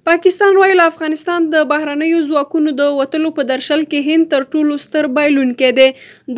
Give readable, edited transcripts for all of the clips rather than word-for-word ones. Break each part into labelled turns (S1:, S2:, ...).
S1: پاکستان وايي، له افغانستان د بهرنیو ځواکونو د وتلو په درشل کې هند تر ټولو ستر بایلونکی دی.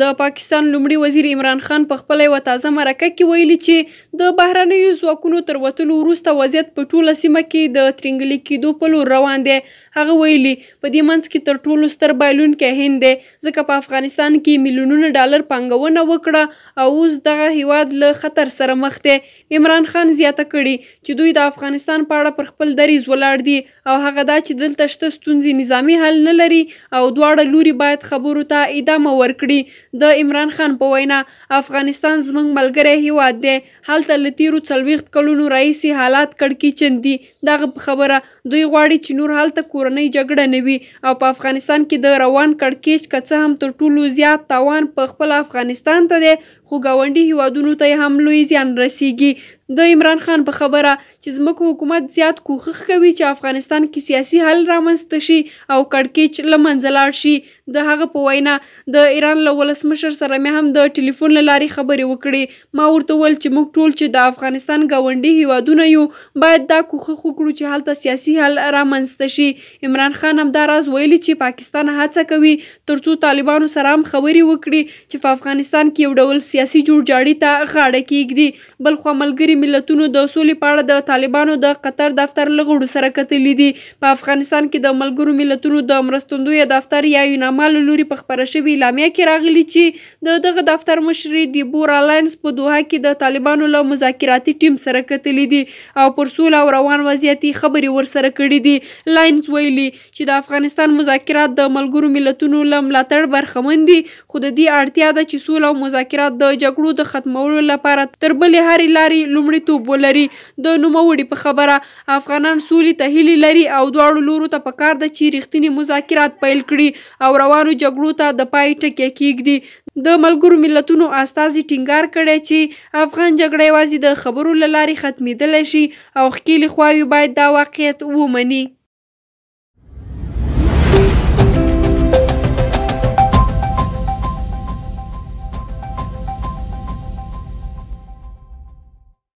S1: د پاکستان لومړي وزیر عمران خان په خپله یوه تازه مرکه کې ویلي چې د بهرنیو ځواکونو تر وتلو وروسته وضعیت په ټوله سیمه کې د ترینګلي کېدو په لور روان دی. هغه ویلي، په دې منځ کې تر ټولو ستر بایلونکی هند دی، ځکه په افغانستان کې میلیونونه ډالر پانګونه وکړه او اوس دغه هیواد له خطر سره مخ دی. عمران خان زیاته کړې چې دوی د افغانستان په اړه پر خپل دریځ ولاړ دي او هغه دا چې دلته شته ستونزې نظامي حل نه لري او دواړه لوري باید خبرو ته ادامه ورکړي. د عمران خان په وینا، افغانستان زموږ ملګری هیواد دی، هلته له تیرو 40 کلونو راهیسې حالات کړکیچن دي. د هغه په خبره، دوی غواړي چې نور هلته کورنۍ جګړه نه وي او په افغانستان کې د روان کړکیچ که څه هم تر ټولو زیات تاوان په خپله افغانستان ته دی، خو ګاونډي هیوادونو ته یې هم لوی زیان رسیږي. د عمران خان په خبره چې زموږ حکومت زیات کوښښ کوي چې افغانستان کې سیاسي حل رامنځته شي او کړکیچ له منځه لاړ شي. د هغه په وینا، د ایران له ولسمشر سره مې هم د ټلیفون له لارې خبرې وکړې، ما ورته وویل چې موږ ټول چې د افغانستان ګاونډي هیوادونه یو باید دا کوښښ وکړو چې هلته سیاسي حل رامنځته شي. عمران خان همداراز ویلي چې پاکستان هڅه کوي ترڅو طالبانو سره هم خبرې وکړي چې په افغانستان کې یو ډول سیاسي جوړجاړي ته غاړه کیږدي. بلخوا ملګري ملتونو د سولې په اړه د طالبانو د قطر دفتر له غړو سره کتلي دي. په افغانستان کې د ملګرو ملتونو د مرستندوی دفتر یا یوناما له لوري په خپره شوې اعلامیه کې راغلي چې د دغه دفتر مشرې دیبورا لاینز په دوحه کې د طالبانو له مذاکراتي ټیم سره کتلي دي او پر سوله او روان وضعیت یې خبرې ورسره کړې دي. لاینز ویلي چې د افغانستان مذاکرات د ملګرو ملتونو له ملاتړ برخمن دي، خو د دې اړتیا ده چې سوله او مذاکرات د جګړو د ختمولو لپاره تر بلې هرې لارې لومړیتوب ولري. د نوموړي په خبره، افغانان سولې ته هیلې لري او دواړو لورو ته پکار ده چې رښتیني مذاکرات پیل کړي او روانو جګړو ته د پای ټکی کیږدي. د ملګرو ملتونو استازي ټینګار کړی چې افغان جګړه یوازې د خبرو له لارې ختمېدلی شي او ښکېلې خواوې باید دا واقعیت ومني.